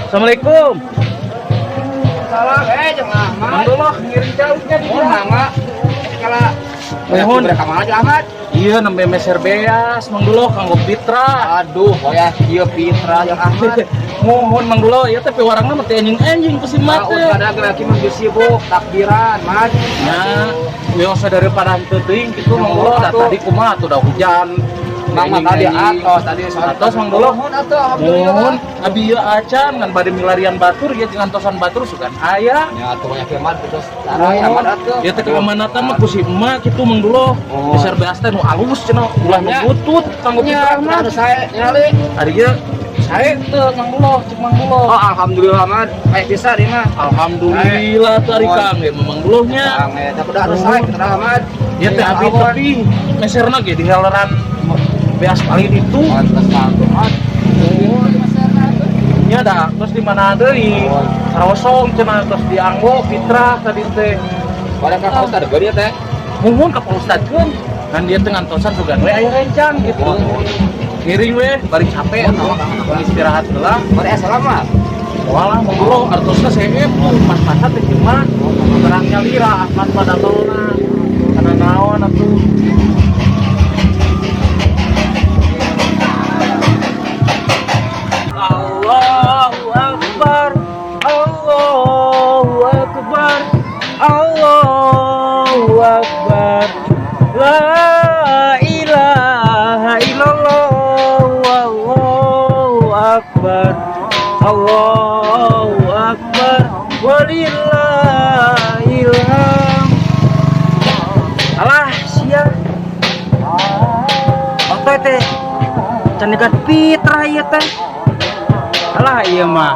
Assalamualaikum. Salam, jeung Ahmad. Mang Doloh ngiring jauhnya di Oh, mangga. Kala Nuhun. Mereka mana aja Ahmad? Iya, nembe meser beas Mang Duloh kanggo fitrah. Aduh, hoya kieu fitrah jeung Ahmad. Mohon Mang Duloh, ieu teh piwarangna mah teh anjing-anjing ku si Nah, mat teh. kadang lagi mah geus sibuk takbiran, Mat. Nah, wios daripada henteu teuing kitu Mang Duloh, da tadi kumaha tuh da hujan. Mang mah tadi atos tadi sore. Atos, Mang Duloh. Nuhun atuh, alhamdulillah. Mohon abi ieu acan ngan bade milarian batur ieu jeung antosan batur sugan aya. Ya atuh banyak Ahmad terus saraya Ahmad atuh. Ya teh keamanatan mah ku si emak kitu Mang Duloh. Oh. Meser beas teh nu alus cenah ulah nu Nya. butut kanggo Nya, fitrah mah. anu sae nyali. Ari ieu sae teu Mang Duloh, cek Mang Duloh. Oh, alhamdulillah Ahmad. Kayak bisa ieu mah. Alhamdulillah tuh ari Kang ge Mang Dulohnya. Kang eta udah harus sae fitrah Ahmad. Ya teh abi tapi meserna ge di heleran beas paling itu. Pantes kanggo Ahmad. Nya da terus di mana deui? Sarosong cenah terus dianggo fitrah tadi teh. Pada ka Pak Ustad geuh teh. Muhun ka Pak Ustad keun. Kan dia teh ngantosan sugan we aya rencang gitu. Ngiring we bari capek atuh. Istirahat heula. Bari salam mah. Walah Mang Duloh artosna seep tuh pas-pasan teh cuma terangnya lira Ahmad mah datolna. Kana naon atuh. Allahu Akbar, Allahu Akbar, Allahu Akbar. La ilaha illallah, Allahu Akbar, Allahu Akbar, walillahil hamd. Alah, sia. Otoy teh can dekat fitrah ieu teh. Alah ieu mah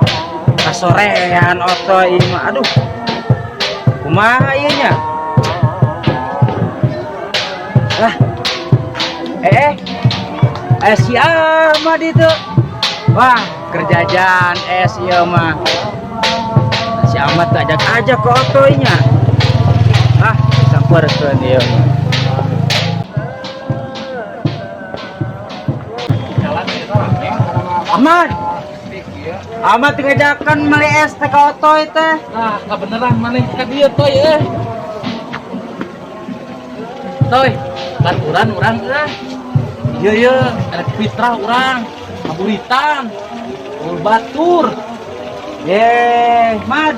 kasorean otoy ieu mah. Aduh. Kumaha ieu nya? Lah. Eh, si Ahmad itu. Wah, kerjaan es ieu mah. Si Ahmad tuh ajak aja ke otoynya. Ah, sampeurkeun ieu mah. Ahmad. Ahmad ngajakan meuli es teh ka otoy teh. Nah, kebeneran maneh ka dieu toy eh. Toy, baturan urang eh. Ieu ye, erek fitrah urang, kaburitan. Ul batur. Ye, Mad.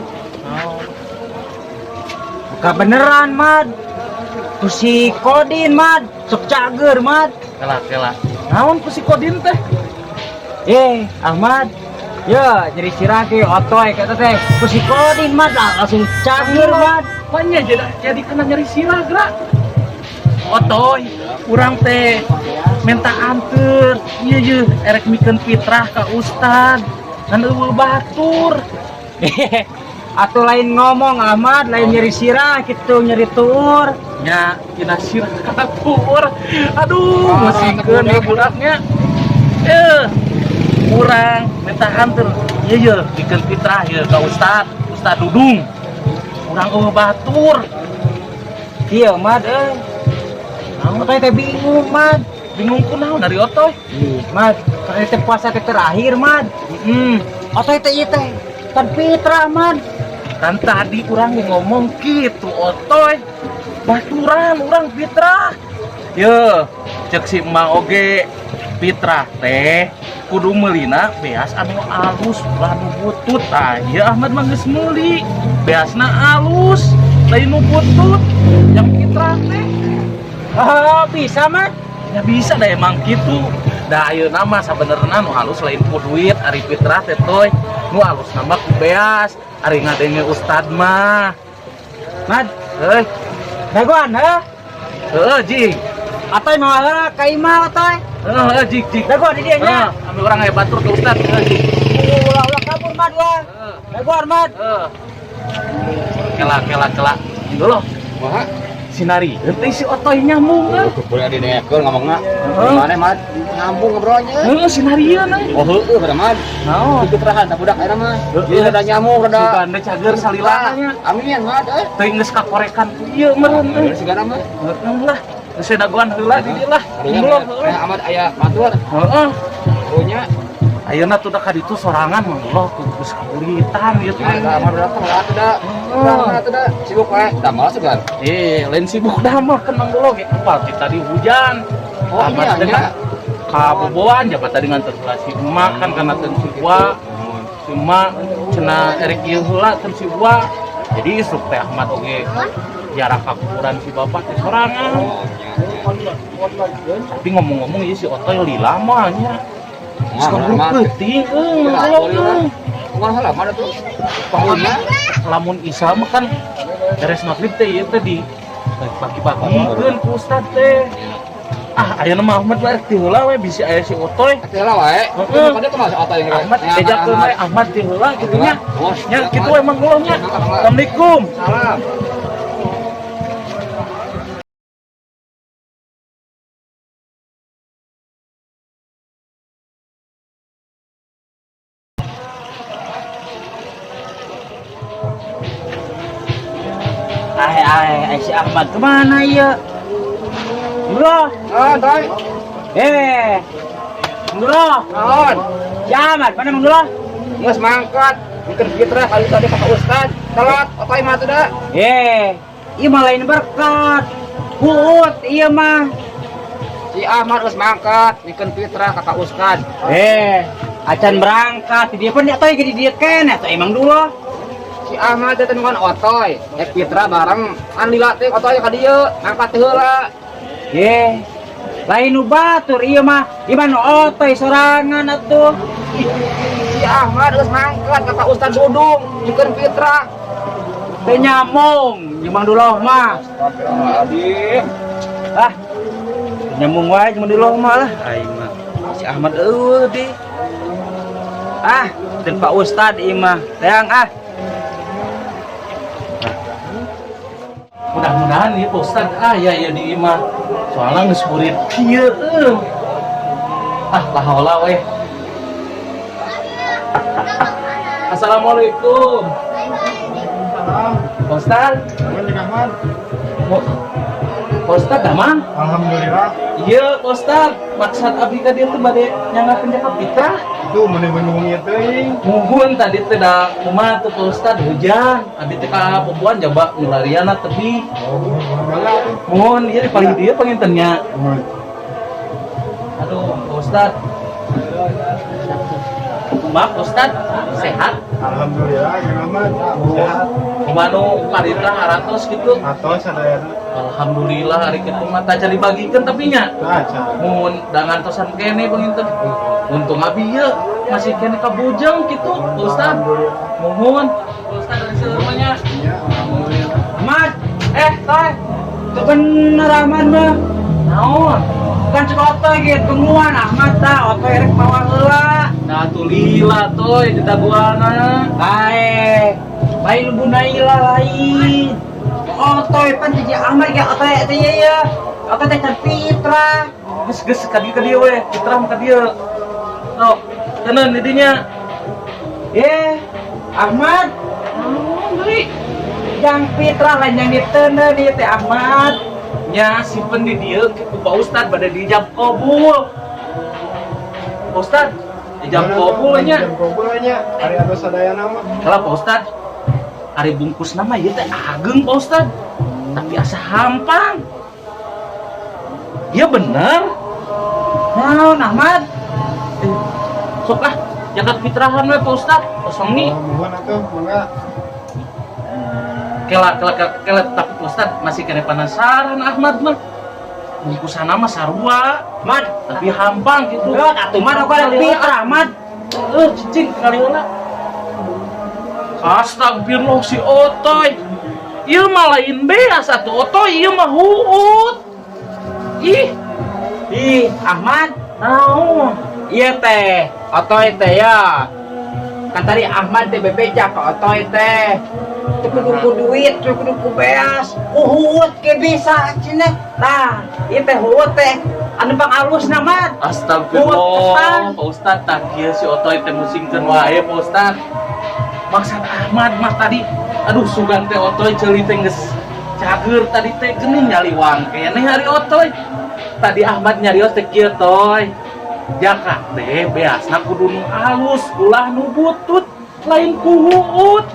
Buka beneran, Mad. Ku si Kodin, Mad. Sok cager, Mad. Kela kela. Naon ku si Kodin teh? Eh, Ahmad. Ya, jadi sirah ke otoy kata teh. Ku si Kodin, Mad, langsung cager, Mad. Panya jadi kena nyeri sirah gerak. Otoy, urang teh minta anter. Ieu ye erek mikeun fitrah ka ustad. Ngan eueuh batur. Atau lain ngomong Ahmad, lain nyeri sirah gitu, nyeri tuur. Nya tina sirah ka tuur. Aduh, musingkeun ieu budaknya. Eh, urang minta anter. Ieu ye mikeun fitrah ye ka ustad, Ustad Dudung. Urang eueuh batur. Iya, Mad, eh. Otoy teh bingung, Mad. Bingung kunaon dari otoy? Ih, Mad, kalau teh puasa teh terakhir, Mad. Otoy teh ieu teh kan fitrah, Mad. Kan tadi urang ngomong gitu otoy. Baturan urang fitrah. Ye, cek si emak oge fitrah teh kudu meulina beas anu alus ulah nu butut. Tah, ieu Ahmad mah geus meuli. Beasna alus, lain nu butut. Yang fitrah teh. Oh, bisa, Mad. Ya bisa dah emang gitu. Dah ayeuna mah sabenerna nu halus lain ku duit ari fitrah teh toy. Nu halus nama ku beas, ari ngadenge ustad mah. Mad, Heuh, dagoan, heuh? heuh jing. Atoy mau heula ka imah otoy. Heuh, heuh jing jing. Dagoan di dieu Heuh, nya. ambil urang aya batur ke ustad, heuh jing. Ulah-ulah kabur, Mad, wah. Heuh, Dagoan, Mad. heuh. Kela kela kela. Dulu Kumaha? sinari. Heuh si otoy nyambung euy. Boleh didengekeun ngomongna. Gimana, Mad? Nyambung ngobrolnya. Heuh sinarieun euy. Oh, heueuh pada Mad. Naon? Itu terahan tak budak ayeuna mah. Heueuh. Jadi rada nyamuk rada. Sugan teh cager salilana nya. Amin, Mad euy. Teuing geus kakorekan ku ieu meureun euy. Sigana mah. Heeh lah. Geus dagoan heula di dieu lah. Karunya Belum mah, Ahmad aya batur. heeh. Karunya. Ayeuna tuh da ka ditu sorangan mah Allah geus kabulitan ieu teh. Nah, Ahmad udah telat udah. Udah atuh da. Sibuk wae. Damel sugan. Eh, lain sibuk damel kan Mang Dolo ge apal ti tadi hujan. Oh, Ahmad iya, teh iya. kan kaboboan jabat tadi nganter heula si emak kan karena teu si Uwa. Si emak cenah erek ieu heula teu si Uwa. Jadi isuk teh Ahmad oge ziarah ka kuburan si bapak teh sorangan. Oh, nya. Tapi ngomong-ngomong ieu si Otoy lila mah nya. Nah, Suka Ahmad. peuting euy Ya, Mang Dolo euy. Kumaha heula mana tuh? Panguna. Lamun Isa mah kan beres maghrib teh ieu teh di pagi-pagikeun ku ustad teh. Ah, ayeuna mah Ahmad mah rek ti heula we bisi aya si Otoy. Atuh heula wae. Heeh. Kada kumaha si Otoy yang Ahmad bejakeun we Ahmad ti heula kitu nya. Oh, Nya kitu we Mang Dolo nya. Assalamualaikum. Salam. Ai ai ai si Ahmad kemana ya? Bro, Ah, Toy. eh, Bro, Naon? si Ahmad mana Mang Dolo? Geus mangkat. Bikin fitrah kali tadi ka Ustad. Telat Otoy mah atuh da. Eh, iya mah lain berkat. Huut, iya mah. Si Ahmad geus mangkat, bikin fitrah ka Ustad. Eh, acan berangkat. Dia pun atau jadi dia kene atau emang dulu. Si Ahmad teh temukan Otoy, rek fitrah bareng. An lila teh Otoy ka dieu, mangkat teh heula. Eh, lain nu batur iya mah. Di mana otoy sorangan atuh. Si Ahmad geus mangkat ka Ustad Dudung, bikin fitrah. Teu nyamung, jeung Mang Duloh mah. Astagfirullahaladzim. Ah, teu nyamung wae jeung Mang Duloh mah lah. Aing mah. Si Ahmad eueuh di. Ah, dan Pak Ustad ieu mah. Teang ah. Mudah-mudahan ieu Pak Ustad aya ieu di imah. Soalna geus burit kieu euy. Ah, la haula we. Assalamualaikum. Pak Ustad. Ahmad. Pak Ustad damang? Alhamdulillah. Iya, Pak Ustad. Maksud abdi ka dieu teh bade nyanggakeun zakat fitrah. Itu meni-meni teuing. Muhun tadi teh da kumaha tuh Pak Ustad hujan. Abdi teh ka Papuan jaba milariana tebi. Oh, mangga tuh. Muhun ieu di paling dieu panginten nya. Muhun. Aduh, Pak Ustad. Kumaha Pak Ustad? Sehat? Alhamdulillah, Kang Ahmad. Sehat. Kumaha nu parita haratos gitu? Atos sadayana. Alhamdulillah hari kitu mah taca dibagikeun tapi nya. Taca. Mun da ngantosan kene panginten. Untung abi ieu masih kene ka bujeng kitu, Pak Ustad. Alhamdulillah. Muhun. Pak Ustad dari semuanya. Iya, alhamdulillah. Ahmad, Eh, Toy. itu bener Ahmad mah. Naon? Bukan cek otoy gitu, tungguan Ahmad tah, otoy rek mawa heula. Nah, tuh lila toy di daguana. Bae, lain lu Naila lain. Otoy pan jadi Ahmad ge otoy teh ieu ya. Otoy teh can fitrah. Geus geus ka dieu ka dieu we, fitrah mah ka dieu. Sok, tenan di dinya. Eh, Ahmad, Naon deui? yang fitrah lain yang diteundeun ieu teh Ahmad. Nya simpen di dieu ku Pak Ustad bade dijab kabul. Pak Ustad, dijab kabul nya. Jam kabul nya. Ari atos sadayana mah. Kalau Pak Ustad, ari bungkus nama ieu teh ageng Pak Ustad. Tapi asa hampang. Iya bener. Naon Ahmad? Eh, sok ah, jakat fitrahan we Pak Ustad. Kosong nih. Oh, muhun atuh, mangga. Kela kela kela, kela tapi Pak Ustad masih kena penasaran Ahmad mah. Bungkusan mah sarua, Mad, tapi hampang gitu. Heeh, atuh mah aku ada fitrah, Mad. Eh, cicing kali heula. Astagfirullah si Otoy. Ieu mah lain beas atuh Otoy, ieu mah huut. Ih, Ih, Ahmad, naon? iya teh, otoy teh ya. Kan tadi Ahmad teh bebeja ke otoy teh. Teu kudu ku duit, teu kudu ku beas. Ku huut ke bisa cenah. Tah, ieu teh huut teh. Anu pangalusna Mad. Astagfirullah, Pak Ustad, tak kieu si Otoy teh musingkeun wae Pak Ustad. Maksud Ahmad mah tadi, aduh sugan teh Otoy ceuli teh geus cager tadi teh geuning nyaliwang keneh hari Otoy. Tadi Ahmad nyarios teh kieu Toy. Zakat teh beasna kudu nu alus, ulah nu butut, lain ku huut.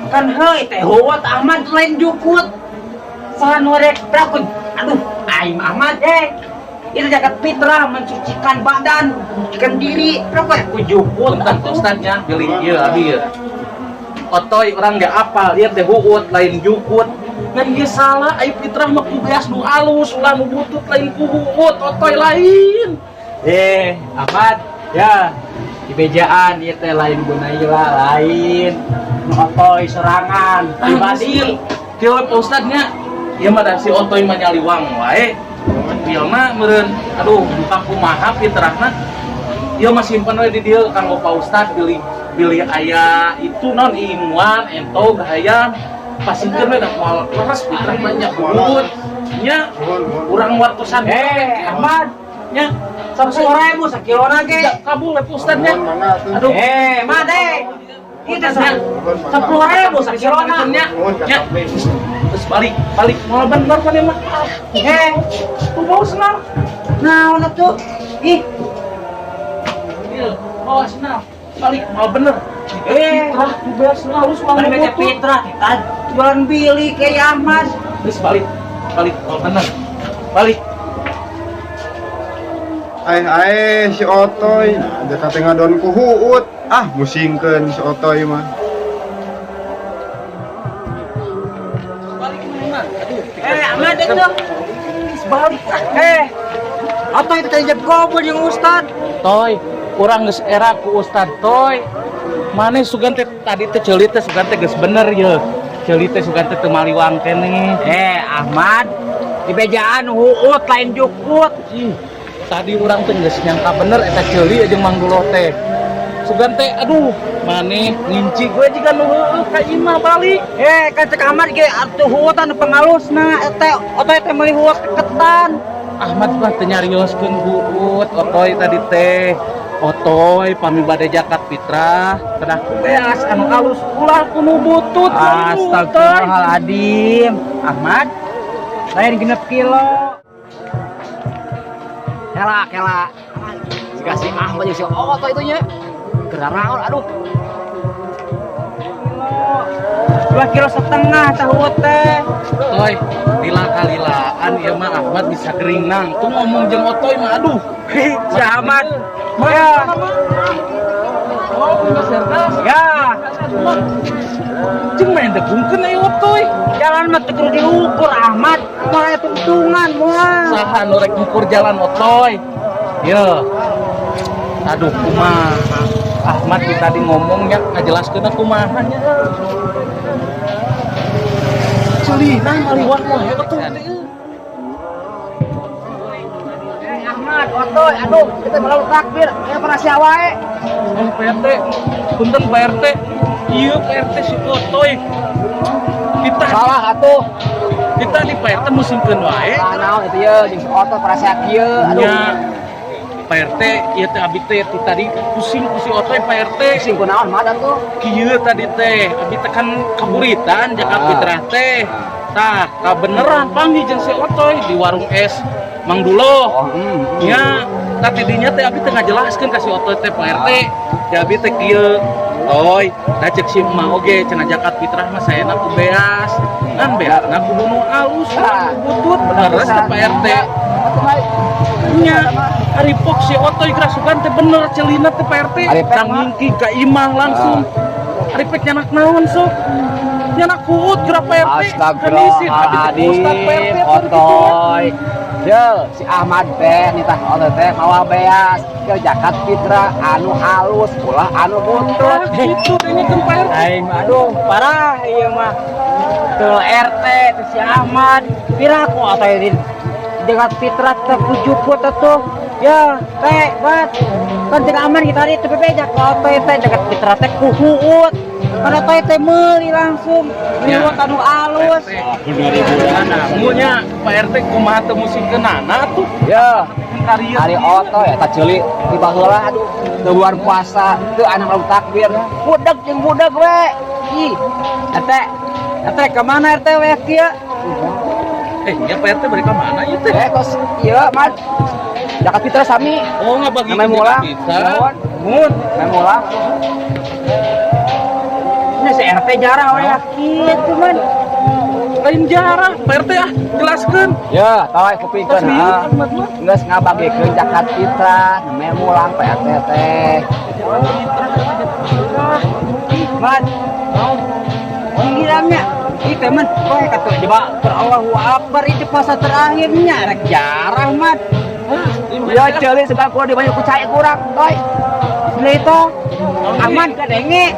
Kan heuy teh huut, Ahmad, lain jukut. Saha nu rek prakun? Aduh, aing Ahmad eh. Itu zakat fitrah mensucikan badan, mensucikan diri. Berapa ku jukut Punten atuh? Ustadnya, pilih ieu abi ieu. Otoy urang ge apal ieu teh huut lain jukut. Ngan ieu salah, ai fitrah mah ku beas nu alus, ulah nu butut, lain ku huut, otoy lain. Eh, Ahmad, ya. Di bejaan ieu teh lain Gunaila, lain. Nu otoy sorangan pribadi. Kieu Pak Ustadnya, ieu mah da si otoy mah nyaliwang wae. Filmna meureun, aduh, buka kumaha fitrahna. Ieu mah simpen we di dieu kanggo Pak Ustad, bilih bilih aya itu non inguan entog hayam pasingkeun we, da moal leres fitrah banyak huut nya. Mohon, mohon. Urang wartosan. Eh, Ahmad, nya. 10.000 sakilona ge. Kabul we Pak Ustadnya. Mohon, mangga atuh. Aduh. Eh, Mad eh. Itu 10.000 sakilona. Nya. Mohon ka Nya. samping. Terus balik balik moal bener kan mah. Eh, tuh bawa senal. Naon atuh? Ih, Iya, bawa senal balik moal bener. Eh. Fitrah ku beas nu alus, ulah Bari nu bete butut. fitrah kita jualan bili kayak Ahmad. Terus balik balik moal bener balik. Ai ai si Otoy, nah, zakat teh ngadon ku huut. Ah, musingkeun si Otoy mah. Balik mana, aduh. Eh, Ahmad itu. Terus balik ah. Eh, atau itu tadi jab kabul yang Ustad. Toy, urang geus era ku Ustad Toy. Maneh sugan teh tadi teh ceuli teh sugan teh geus bener ye. Ceuli teh sugan teh teu maliwang keneh. Eh, Ahmad, di bejaan huut lain jukut. Ih, tadi urang teh geus nyangka bener eta ceuli jeung Mang Dulo teh. Sugan teh aduh, maneh nginci gue jiga nu heueuh ka imah balik. Eh, kan cek Ahmad ge atuh huut anu pengalusna eta otoy teh meuli huut ketan. Ahmad mah teu nyarioskeun huut otoy tadi teh. Otoy pami bade zakat fitrah kedah ku beas anu alus, ulah ku nu butut lain huut, Toy. Astagfirullahaladzim. Ahmad, lain 6 kilo. Kela, kela. Jika si Ahmad jeung si Otoy itu nya. Keraraon aduh. 2,5 kilo tahu teh. Toy, lila kalilaan ieu mah Ahmad bisa gering nangtung ngomong jeung Otoy mah, aduh. Si Ahmad. Ya. Oh, geus cerdas. Ya, Jeung main degungkeun aya Otoy. Jalan mah teu kudu diukur, Ahmad. Moal aya tungtungan moal. Saha nu rek ngukur jalan Otoy? Ye. Aduh, kumaha. Ahmad di tadi ngomongnya ngajelaskeun kumaha nya. Ceulina maliwang wae Otoy teh. Eh, Ahmad, Otoy, aduh, kita melalui takbir, ya pernah sia wae. Eh, Pak RT, punten Pak RT. Iya Pak RT, si Otoy. Kita Salah atuh. kita di Pak RT musingkeun wae. Ah, naon itu ye jeung si Otoy pernah sia kieu, aduh. Nya Pak RT, ieu teh abi teh ti tadi pusing ku si Otoy, Pak RT. Pusing ku naon Ahmad atuh? Kieu tadi teh, abi teh kan kaburitan zakat fitrah teh. Tah, kabeneran panggih jeung si Otoy di warung es Mang Dulo. Oh, Nya, tah tidinya teh abi teh ngajelaskeun ka si Otoy teh, Pak RT. Ya abi teh kieu. Toy, da cek si emak oge cenah zakat fitrah mah saena ku beas. Ngan beasna kudu nu alus, Ah. nu butut, bener teh Pak RT. Atuh mah. Nya, ari pok si Otoy kerasukan teh bener celina teh Pak RT. Ari pek Tang mah. ngingki ka imah langsung. Ari pek nyanak naon sok? Nyanak huut geura Pak RT. Astagfirullahaladzim, Ustad Pak RT atuh kitu. Otoy. Ye, si Ahmad teh nitah Otoy teh mawa beas ke zakat fitrah anu halus ulah anu butut. Tah kitu dengekeun Pak RT. Aing mah aduh parah ieu mah. Tuh RT tuh si Ahmad. Piraku atau ini zakat fitrah teh ku jukut atuh. Ya, teh, bat. Kan cek Ahmad kita tadi teh bebeja ka otoy teh zakat fitrah teh ku huut. Kan otoy teh meuli langsung. Ya. Huut anu alus. Dangunya Pak RT kumaha teu musingkeunana tuh. Ya, Karieu. ari Otoy eta ceuli di baheula aduh teu bulan puasa teu anu lalu takbir. Budak jeung budak we. Ih, RT, RT kemana RT we kieu? Eh, ya Pak RT balik ka mana ieu teh? Eh, tos ieu Mad. Zakat fitrah sami. Oh, ngabagi Namanya mulang. Fitrah. Muhun. Mun. Namanya mulang. Ini si RT jarang we kitu man. Lain jarah, Pak RT ah, jelaskeun. Ya, toy kupingkeun Tos liut ha. Ahmad mah. Geus ngabagikeun zakat fitrah, namanya mulang Pak RT teh. Ih, Man. Gilirannya. Itu man, kowe kata coba per Allahu Akbar itu fase terakhirnya rek jarah man. Ya ceuli sebab kurang dibanyak ku cai kurang, toy. Itu aman kadenge.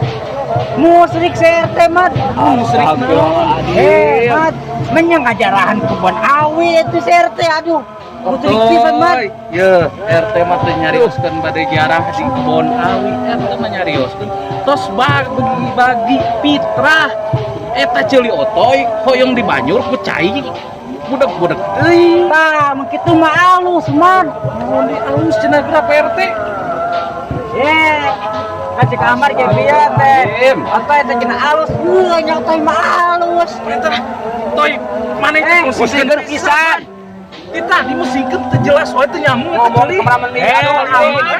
Musrik CRT man. Musrik naon? Eh, Mat, menyang ngajarahan kebon awi itu CRT aduh. Musrik pisan man. Ye, RT mah teu nyarioskeun bade jarah di kebon awi, RT mah nyarioskeun tos bagi-bagi fitrah. Eta ceuli otoy hoyong dibanyur ku cai. Budak-budak euy. Tah, mun kitu mah alus man. Mun di alus cenah geura Pak RT. Eh, kasih kamar ke bieu teh. Apa eta cenah alus? Heuh, nya teh mah alus. Pak RT, toy maneh Eh, musingkeun pisan. Kita dimusingkeun teu jelas wae teu nyambung eta Ngomong ceuli. kemana mending Eh, aduh aman.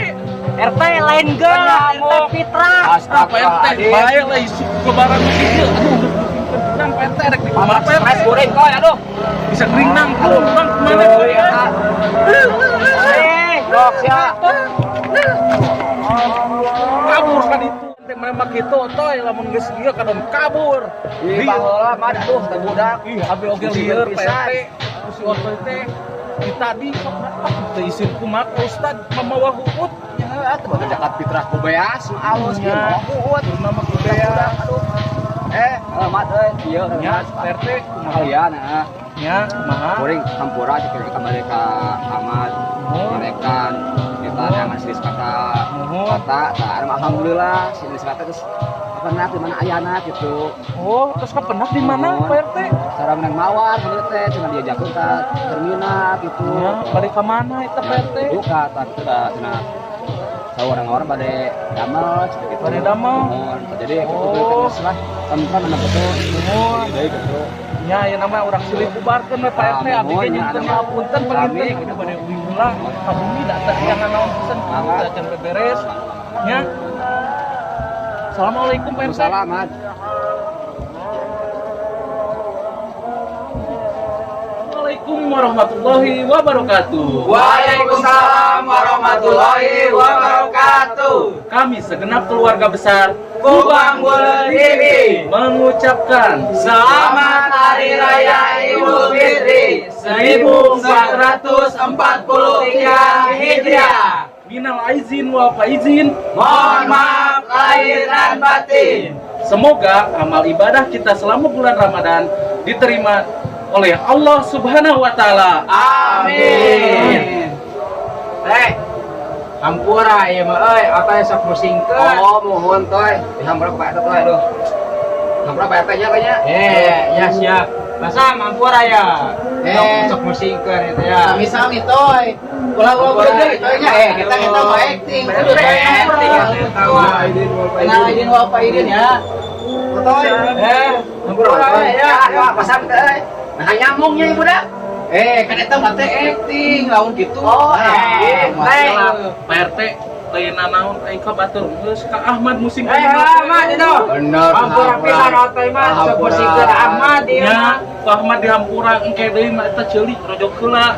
RT lain ge, RT fitrah. Ah, Pak RT, bae lah isi lebaran nu kieu. Aduh, nang Pak RT rek di kumaha Pak RT? Stres goreng koy aduh. Bisa gering nangkung, bang kemana Aduh, koy? Eh, Rok sia. Kabur kan itu. Teh memang kitu toy lamun geus ieu kadon kabur. Ih, baheula mah aduh teh budak. Ih, abi oge Musingkeun lieur Pak pisan. RT. Ku si otoy teh di tadi sok teu isin kumaha ka Ustad mamawa huut. Ya, atuh mah zakat fitrah ku beas nu alus kieu Nya. mah huut. Nama ku beas. Aduh. Eh, mat euy, ieu Nya, Pak RT kumaha? Kalian heeh. Nya, kumaha? Kuring hampura cek ka bade ka Ahmad. Muhun. Direkan kita yang asli kata Muhun. kota tah alhamdulillah si kata terus apa nak di mana ayana gitu. Oh, terus kapenak di mana Muhun. Pak RT? Cara menang mawar menurut teh cenah diajakeun ka terminal gitu. Nya, balik ka mana eta Pak RT? Buka tah gitu dah cenah orang-orang pada damel cenah gitu. Bade damel. Muhun. Jadi gitu Oh. geus lah sampai mana betul. Muhun. Jadi gitu. Nya aya nama urang silih bubarkeun we Pak RT Ah, abdi ge muhun, nya, nyungkeun nama. hapunten Sami, panginten gitu. bade uih heula ka bumi da teh aya nanaon pisan Mangga. da can beberes. Nya. Assalamualaikum Pak RT. Salam, Mat. Assalamualaikum warahmatullahi wabarakatuh. Waalaikumsalam warahmatullahi wabarakatuh. Kami segenap keluarga besar Kubang Buleud TV mengucapkan Selamat Hari Raya Idul Fitri 1443 Hijriah. Minal aizin wal faizin. Mohon maaf lahir dan batin. Semoga amal ibadah kita selama bulan Ramadan diterima oleh Allah Subhanahu wa taala. Amin. Eh, hampura ieu mah euy, apa sok musingkeun. Oh, muhun toy. Dihampura ku Pak RT toy aduh. Hampura Pak RT nya kayaknya. Eh, ya siap. Masa hampura ya? Eh. Sok musingkeun itu ya. Sami-sami toy. Ulah ulah ulah toy nya eh kita kita mah acting. Acting, Nah, izin wal faizin ya. Toy. Eh, hampura ya. Ya, pasang teh euy. Nah, nyambungnya ibu dah. Eh, kan eta mah teh acting lamun kitu. Oh, eh, masalah. Pak RT lain nanaon aing ka batur geus ka Ahmad musing Eh, Ahmad itu. Bener. Hampura pisan otoy mah sok musingkeun Ahmad ieu Nya, mah. ku Ahmad dihampura engke deui mah eta ceuli rojok heula.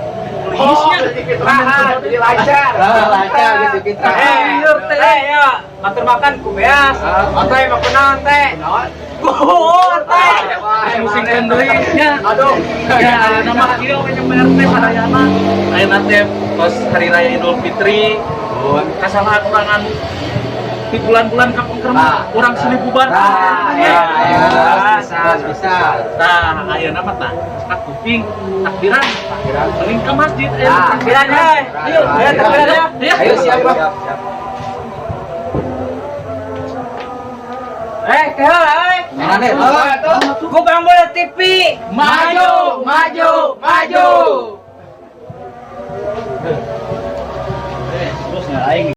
Oh, Geulisnya. jadi fitrah, jadi lancar. Ah, lancar gitu fitrah. Eh, Lieur teh. eh, ya, matur makan ku beas. Otoy mah kunaon teh? Naon? Kuhur teh. Musingkeun deui nya. Aduh. Ya, ayeuna mah kieu we nya Pak RT sadayana. Ayeuna teh tos hari raya Idul Fitri. Kasalahan urang anu di bulan-bulan kapungkur mah urang silih bubar. Nah, Ya. ya, bisa, bisa. Tah, ayeuna mah tah tak kuping takbiran. Takbiran. Mending ke masjid ayeuna Nah, Takbiran euy. Ayo, ayo takbiran ya. Ayo, Ayo siap, Bang. Eh, keheula euy. Mana nih? Kubang Buleud TV. Maju, maju, maju. Terus aing.